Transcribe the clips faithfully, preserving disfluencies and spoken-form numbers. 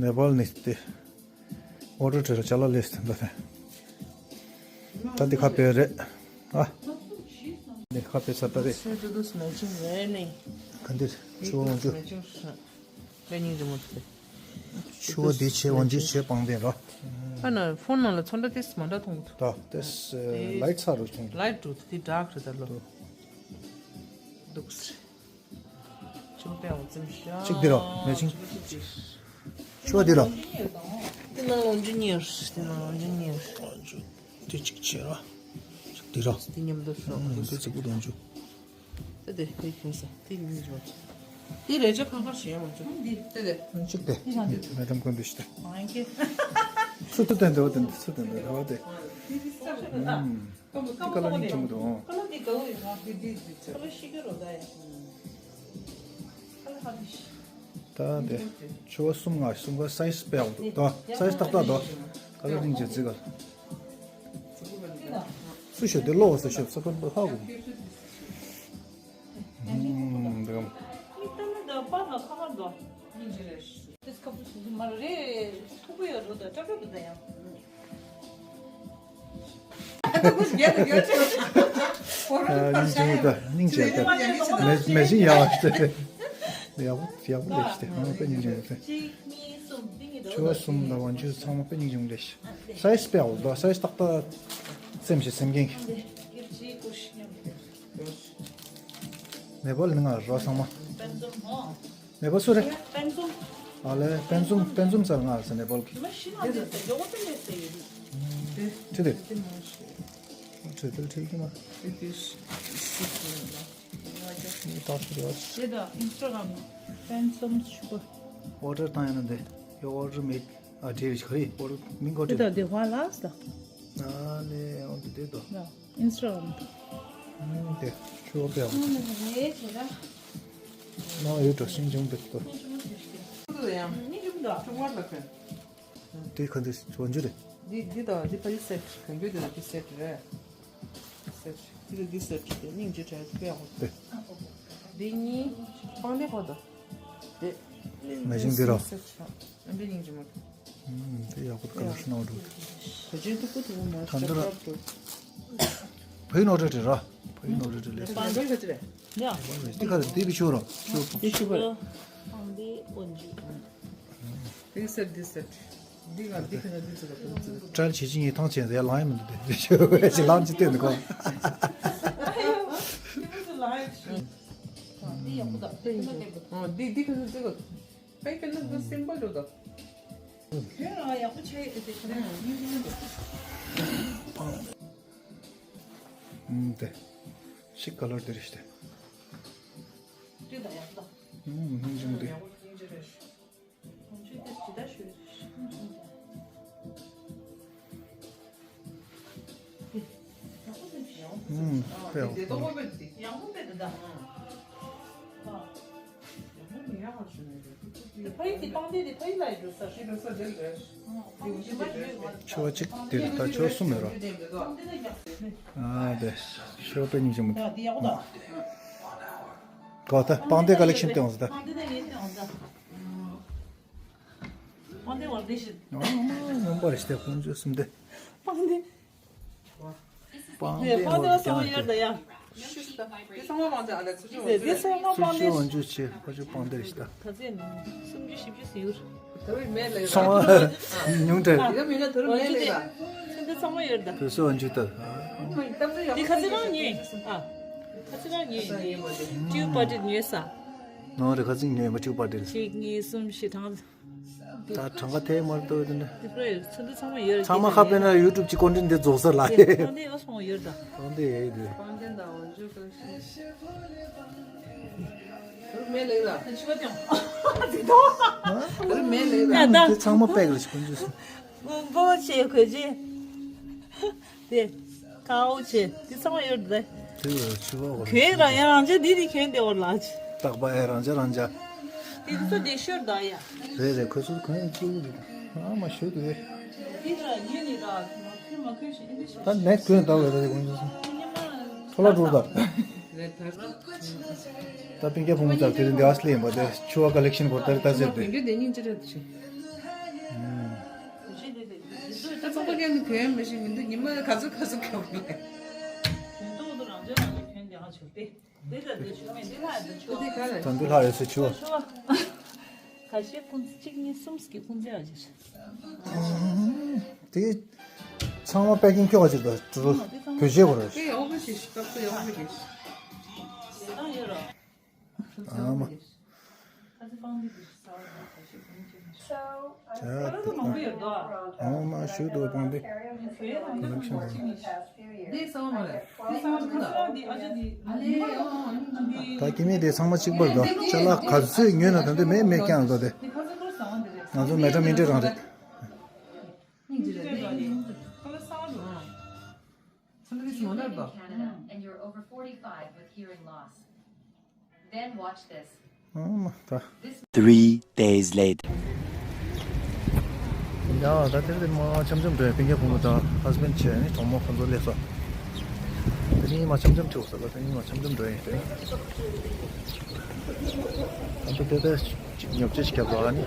ནེ་པཱལ་ནས་དེ། ཨོ་ཌར་བྲིས་ལ་ཅ་ལག་སླེབས་ཟིན་ད་དེ། ད་འདི་ཁ་ཕྱེ་རེད། ཨ། འདི་ཁ་ཕྱེ་ཚར་ད་རེད། Sir, do this matching wear ནི། ག་འདིར་ཆུ་བོ་འོང་རྒྱུ། Matching ཤ། ལས་སྙིང་རྗེ་མོ་དེ། ཆུ་བོ་འདི་བྱས་འོང་རྒྱུ་བྱས་པང་གདན་རོ། ཨ་ན་ཕོན་ནང་ལ་ཚོན་ཁྲ་ཏིས་མ་འདྲ་མཐོང་གི་འདུག་ད་ཏིས་ལའིཊ་ཚ་རུ་བྱུང་། ལའིཊ་འདུག་དེ་ཌརྐ་རེད་ད་ལོ། འདུག་སེ། ཆུ་བོ་པའི་འོ་ཙམ་ཤ། གཅིག་འདི་རོ་མེ་ཆིང་། ཆུ་བོ་འདི་རོ། དེ་ནང་ལོང་རྒྱུ་གཉིས། དེ་ནང་ལོང་རྒྱུ་གཉིས། དེ་གཅིག་བྱས་རོ། གཅིག་འདི་རོ། དེ་མཉམ་དུ་ཤོག་ཨང་། དེ་གཅིག་པུ་འདོན་རྒྱུ། དེ་དེ་དེ་ཁྱོད་ས་དེ་མི་འཇོག་དེ་རེ་ཅོ་ཁ་ཁར་ཞེ་མ་འཇོག་དེ་དེ་དེ་གཅིག་དེ། མེ་དམ་ཀུན་འདི་ཤི་དེ། ཨང་ཀེ། སུ་ཏུ་དེ་འདི་འོ་དེ་འདི་སུ་དེ་འདི་རོ་དེ། ཨམ། དེ་ཀ་ལ་ནིང་ཆེན་པོ་འདུག་ཨང་། ད་དེ་ཆུ་བོ་གསུམ་ང་གསུམ་ག་སའི་ཛི་དཔེ་ཡག་པོ་འདུག་ད་སའི་ཛི་ཏག་ཏག་འདུག་ཀ་ལ་ནིང་ཇེ་ཛི་ག་སུ་ཤོད་དེ་ལོ་སུ་ཤོད་ས་ཁོན་པོ་ཧ་གོ། ཨམ། འདི་གམ། སྙིང་རྗེ་མོ་ད་སྙིང་རྗེ་ད། མེ་མེ་ཤིང་ཡག་པ་ཞིག་ཡག་པོ་ཡག་པོ་ལས་ཤིག་ཨང་། དཔེ་སྙིང་རྗེ་མོ་ད། ཆུ་བོ་གསུམ་དང་བང་རྒྱུད་ཚང་མ་དཔེ་སྙིང་རྗེ་མོ་ལས་ཤིག་སའི་ཛི་དཔེ་ཡག་པོ་འདུག་སའི་ཛི་ཏག་ཏག་སེམས་ཤིག་སེམས་ཀྱིན། ནེ་པཱལ་ནི་ང་རོ་ཚང་མ། ནེ་པཱལ་སུ་རེད། ཨ་ལེ་པན་ཛུམ་པན་ཛུམ་ཟེར་ང་ཟེར་ནེ་པཱལ་གི། ཁྲི་དེ། ཁྲི་དེ་ཁྲི་གི་མ། ནི་ཏག་ཏག་རེད། ཨོ་ཌར་བཏང་ཡོད་ན་འདི་ཡོ་ཨོ་ཌར་མེད། ཨ་དེ་རེད་ག་རེ་ཨོ་ཌར་མིང་གོ་དེ་དེ། དང་དེ་ཧ་ལགས་སོ། ཨ་ལེ་ཨོ་འདི་དེ་དོ། ཨིན་སི་ཊ་གྷ་རམ་དུ། ཨུམ་དེ་ཆུ་བོ་པའི་འོ། ནང་ཡོད་འགྲོ་སེམས་ཆུང་དེ་དོ། དེ་ག་འདི་བང་རྒྱུད་རེད། འདི་འདི་དང་འདི་ཕ་ཡི་སེ་ཊི་གང་རྒྱུད་དེ་དང་འདི་སེ་ཊི་རེད། སེ་ཊི་འདི་དང་འདི་སེ་ཊི་དེ་སྙིང་རྗེ་དྲན་དཔེ་ཡག་པོ། དེ་འདི་གཉིས་པང་གདན་ཁོ་དང་། དེ་མེ་ཤིང་འདི་རོ། སེ་ཊི་ཨ་འདི་སྙིང་རྗེ་མོ། ཨུམ་དེ་ཡག་པོ་ཁ་ལག་ཤི་ན་འགྲོ། བོད་ཆེན་ཐུག་པོ་ཐུག་པོ་མ་ད་འདི་ར། བོད་ནོར་འཁྲུལ་རེད་ར། བོད་ནོར་འཁྲུལ་རེད་ལས། པང་གདན་ག་ཅི་རེད། ཡ། དེ་ག་རེད་དེ་བི་ཆུ་ར། ཆུ་བོ། དེ་ཆུ་བོ་ར། པང་གདན་དབོན་ཇུ། དེ་སེ་ཊི་དེ་སེ་ཊི། འདི་ག་འདི་ག་འདི་ཚོ་ག་འདི་ཚོ་ག་ཊ་ཡལ་བྱེད་ཀྱི་ངས་ཐང་ཆད་ཟེར་ཡ་ལང་ཡ་མི་འདུག་དེ་ཞེ་ལང་ཅི་བལྟས་འདུག་གོ། འདི་ཡག་པོ་འདུག་འདི་ག་འདི་ག་འདི་ག་པེ་ཀེ་ནི་འདི་སིམ་པལ་འདུག་ད། ཁྱོད་རང་ཡག་པོ་ཆགས་ཡོད་དེ་ཁྱོད་རང་སྙིང་རྗེ་མོ་འདུག་ཨུམ་དེ། ཤིག་ཀ་ལར་དེ་རེད་ཤི་དེ། དེ་ད་ཡག་པོ་ད། ཨུམ་སྙིང་རྗེ་མོ་དེ། ཡག་པོ་སྙིང་རྗེ་རེད། ཁོང་ཚོས་དེ་ཇི་ལྟར་ཞུ། ཨུམ་དཔེ་ཡག་པོ། ཡག་པོ་དཔེ་འདུག་ད། ཕ་ཡུལ་གྱི་སྟངས་དེ་དེ་ཕ་ཡུལ་ལ་ཡོད་ས་རེད། ཆུ་བོ་གཅིག་དེ་ད་ཆུ་བོ་གསུམ་ཡོད་ར། ཨ་དེ་ཆུ་བོ་དཔེ་སྙིང་རྗེ་མོ་དེ། གོ་ད་པང་གདན་ཀ་ལེག་ཤན་སྟེང་ཟེར་ད། པང་གདན་བར་དེ་ཞིག་ཨ་མ་ངོ་མ་རེ་ཞིག་དེ་ཁོང་ཚོས་གསུམ་དེ། པང་གདན། པང་གདན་པང་གདན་བ་སོང་ཡོད་ད་ཡ། དེ་ཚང་མ་པང་གདན་ཨ་ལེ་ཚུར་ཞུ། དེ་ཚང་མ་པང་གདན། ཚུར་ཞུ་འོང་རྒྱུ་ཆེ་ཁོ་ཚོས་པང་གདན་རེ་ཞིག་ད། ད་ཚེ་ནི་སུམ་ཅུ་བཞི་བཅུ་ཟིན་ཡོད། ཚང་མ་ཉུང་དྲགས། དེ་ག་མིན་ན་དུ་རུ་མེད་ལེ་ད། ཚེ་འདི་ཚང་མ་ཡོད་ད། བོད་སོག་འཇུ་ད། དེ་ཁ་ཚེ་རང་ཉོས་ཨ། ཁ་ཚེ་རང་ཉོས་ཡིན་ཀྱི། ཀྲིའུ་པར་ཊི་ཉོས་ས། ནང་རེ་ཁ་ཚིག་ཉོས་མ་ཀྲིའུ་པར་ཊི། གཅིག་གཉིས་གསུམ་བཞི་གྲངས། ད་གྲངས་ཀ་ཐེ་མར་ཏོ་དེ་འདྲ། དེ་པར་ཚེ་འདི་ཚང་མ་ཡོད་ར། ཚང་མ་ཁ་དཔེ་ན་ཡུ་ཊུབ་ཀྱི་ཀོན་ཊེན་ཊི་འདི་རྫོགས་ས་ལ། ཡེ་ཁོང་དེ་ཡོད་སོང་ཡོད་ད། ཁོང་དེ་ཡོད་དེ། ཁོང་དེ་ད་འོ་ཇུ་ཀ་ཤི། དུ་མེད་ལེགས་ལ། ཆུ་བ་ཀྱང་། དེ་དོ། དུ་མེད་ལེགས་ལ། ཡ་ད། དེ་ཚང་མ་པེག་རེད་ཀོན་ཇུ་སི། མགོ་ཆེ་གོས་ཆེ། དེ། ཀའོ་ཆེ། དེ་ཚང་མ་ཡོད་དེ། དེ་ཆུ་བ་འོ་ར། གོས་རང་ཡང་རང་ཆེ་དེ་དེ་གྱོན་དེ་འོ་ར་ལ་ཆེ། རྟག་པ་ཨེ་རང་ཆ་རང་ཆ། དེ་ཚོ་དེ་ཤོར་ད་ཡ། རེད་རེད་ཁོ་ཚོ་གོན་ཡོད་ཀྱི་རེད། ཨ་མ་ཤོད་དེ། དེ་ར་ཉོས་ནི་ར་མ་གོན་མ་གོན་ཞིག་ཨེ་འདི་ཤོད། ད་ནེག་གོན་ད་བས་ད་དེ་གོན་ཚོ་སོང་། ཐོ་ལ་འགྲོ་ད། ད་པིང་ཀྱ་ཕུང་ཚར་དེ་རིང་དེ་ཨ་སླེ་ཡིན་པ་དེ་ཆུ་བ་ཀ་ལེག་ཤན་བོར་ད་རེད་ད་ཟེར་དེ། དེ་ཉིན་ཅི་རེད་དེ། ཡང་གོན་མི་ཤེས་མི་འདུག་ཉི་མ་ག་ཚོད་ག་ཚོད་གྱོན་དགོས། གྱོན་ཏོག་ཏོ་རང་ཅག་རང་ལ་གྱོན་བསྡད་ཧ་ཆོག་སྟེ། འདི་ལྟ་འདི་ཆུ་མེད་འདི་ལྷག་འདི་ཆུ་བ། འདི་ག་རེད། ད་འདི་ལྷག་རེད་ཟེར་ཆུ་བ། ཆུ་བ། ཁ་ཤས་ཁུང་ཙི་གཅིག་གཉིས་གསུམ་ཀྱི་ཁུང་ཙི་ཨ་ཅེ། དེ་ཚང་མ་པེ་ཀིང་ཁྱོག་ཅིག་དང་བོད་ཆས་བོར་རེད། དེ་ཡག་པོ་ཞིག་སྟབས་ཚོ་ཡག་པོ་རེད། ཞེ་སྡང་ཡོད་ར། ཨ་མ། ཁ་ཚ་སྤང་འདི་འདི་ཟ་བ་ན་ཁ་ཤས་ཁུང་ཙི་ནི། ཁ་ཚ་མང་པོ་ཡོད་དོ། ཨ་མ་ཞུ་དོ་སྤང་པའི། ཁོའི་རང་ཚོ་ཁུང་ཙི་གཅིག་གཉིས་ཤ། འདི་གསང་བ་མ་རེད། འདི་གསང་བ་ཁུ་ལ། འདི་ཨ་ཅག་འདི། ཨ་ལེ་ཨོ་ཨོ་འདི། ད་ཀི་མི་དེ་ཚང་མ་གཅིག་པར་འདུག་ཅ་ལག་ག་ཚོད་ཉོས་ན་ད་དུང་མེད་མེད་རྐྱང་འདུག་དེ། འདི་ཁ་ཚ་ཁུར་ཟ་བ་འདི་རེད། ང་ཚོ་མེ་ཏྲ་མི་འདྲ་རང་རེད། སྙིང་རྗེ་རེད། ཁ་ལ་གསང་བ་འདུག་ཚོ་འདི་སི་མོ་ནར་དོ། And you're over forty-five with hearing loss. Then watch this. ཨ་མ་ད། Three days later. ཡ་ད་དེར་དེར་མ་འཆམ་འཆམ་འགྲོ་ཡ། སྤུན་ཀྱག་བུ་མོ་དང་ཧས་བྷེན་ཆེ་ནི་གྲོགས་མོ་ཁོང་ཚོ་སླེབས་སོང་། དེ་ནི་མ་འཆམ་འཆམ་ཁྲིད་ས་ལ་དེ་ནི་མ་འཆམ་འཆམ་འགྲོ་ཡ་ཡིན་དེ། ཨ་ད་དེ་དེ་ཉོབ་ཆེ་ཞིག་བརྒྱབ་ལ་ཨ་ནི་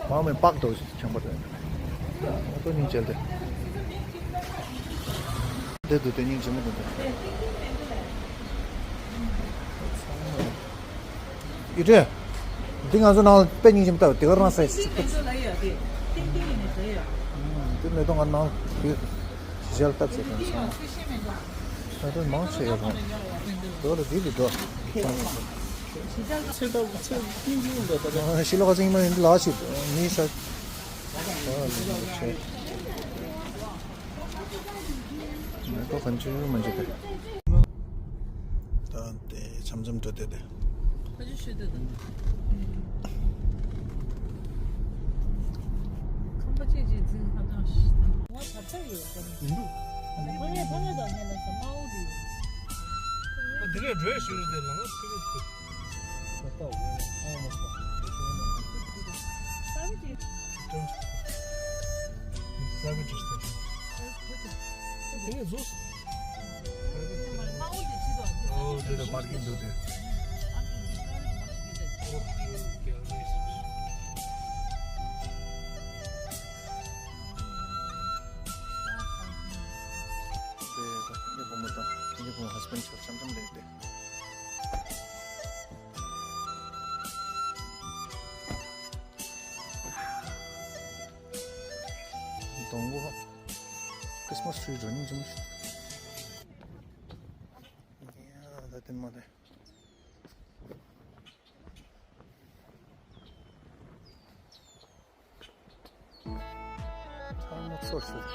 མ་མེ་པག་ཏོ་ཞིག་ཆང་པ་དེ། ཨ་ད་སྙིང་རྗེ་དེ། དེ་འདུག་དེ་སྙིང་རྗེ་མོ་དེ་འདུག་ཡུ་ཏྲེ། འདི་ང་ཚོ་ནང་ལ་དཔེ་སྙིང་རྗེ་མོ་ལྟ་བུ་དེ་ག་རང་ས་ཡི་སྲིད་པ། དེ་མེད་དོ་ང་ནང་དེ་ཞི་ཞལ་བཏབ་ཟེར་དོན་ཚང་མ། ད་དོན་མང་ཆེ་ཡོད་རུང་། དོ་ལ་དེ་དེ་འགྲོ། ཤི་ལོ་ག་ཚིག་མ་ཡིན་ལ་ཞིག་མི་ས། ད་ལ་ཆེ། མེ་ཏོག་གང་ཅི་མ་འཇིག་གི། ད་དེ་འཆམ་འཆམ་འགྲོ་དེ་དེ། ཁ་ཆུ་ཤོད་དེ་དང་། ཁང་པ་ཅིག་ཅིག་འཛིན་ཧ་ཅང་ཞིག་དང་། ང་བར་ཐག་ཡོད་ཀྱང་། ཡིན་འདུག་ཕ་མེས་ཕ་མེས་དང་ངས་ལ་ས་དམའ་བོ་དེ་ཡོད། ཨ་དེ་གས་འགྲོས་ཞུ་རུ་དེ་ལ་ང་ཚོ་ཁ་ཆུ་ཤོད། ད་ལྟ་འོ་ཨ་མ་ས་དེ་ཤོད་མ་ས་དེ་ས་མི་དེ། ས་མི་དེ་ས་མི་དེ་ས་མི་དེ། དེ་ནས་བཟོས། ཨོ་དེ་ལ་པར་ཀིང་འདུག་དེ། དེ་ད་ངའི་བུ་མོ་དང་ངའི་བུ་མོ་ཧས་བྷེན་ཆོ་འཆམ་འཆམ་ལས་དེ། སྡོང་པོ། ཁྲིས་མས་ཊི་རི་འགྲོ་སྙིང་རྗེ་མོ་ཞིག་ཡ་ད་དེ་མ་རེད། ཚང་མ་ཚོར་སོང་།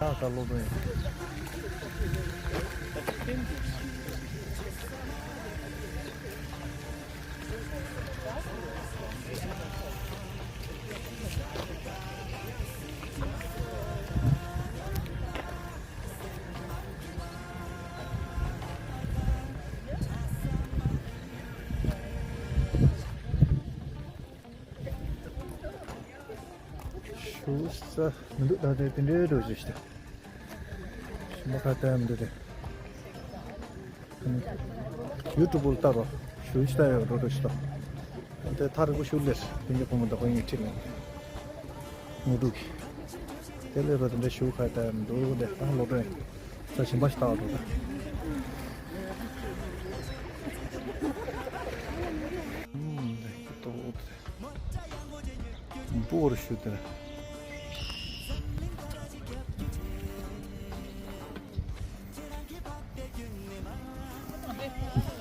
ཨ་ད་སློབ་དཔོན། ཞུ་ས་མི་འདུག་ད་དེ་དེ་འདྲའི་འགྲོ་ཞིག་ཞིག་ཞིམ་པོ་ཁ་བཏགས་མི་འདུག་དེ། ཡུ་ཊུབ་ལ་ལྟ་རོགས། ཞུ་ཞིག་ལྟ་ཡོད་འགྲོ་འགྲོ་ཞིག་ལྟ། དེ་ཐག་རིང་པོ་ཞུ་ལེར་དེ་འདྲའི་བུ་མོ་འདྲ་པོ་ཡིན་ཁྲིད་མེད། ངོ་དྲུག་གི། དེ་ལས་རོ་དེ་འདྲ་ཞུ་ཁ་བཏགས་མི་འདུག་དེ་ད་ལོ་འགྲོ་ཡིན། ས་ཞིམ་པ་ཞིག་ལྟ་བ་འགྲོ་ད། ཨུམ། དེ་ཏོག་ཏོག་དེ། སྤུ་བོར་ཞུ་དེར།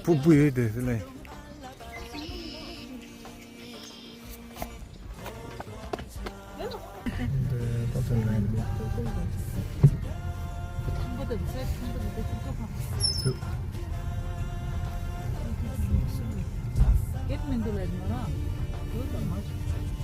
སྤུ་སྤུ་ཡོད་དེ་ཟེར་ལེ། ཚོ་ལ་ཡིན་པ། ཐང་པ་དང་ཚོས་ཐང་པ་དང་ཚོས་ཐང་པ། ཐུག་སྐད་མི་འདུག་ལབ་ནོ་ར། འདུག་དང་མ་བྱུང་།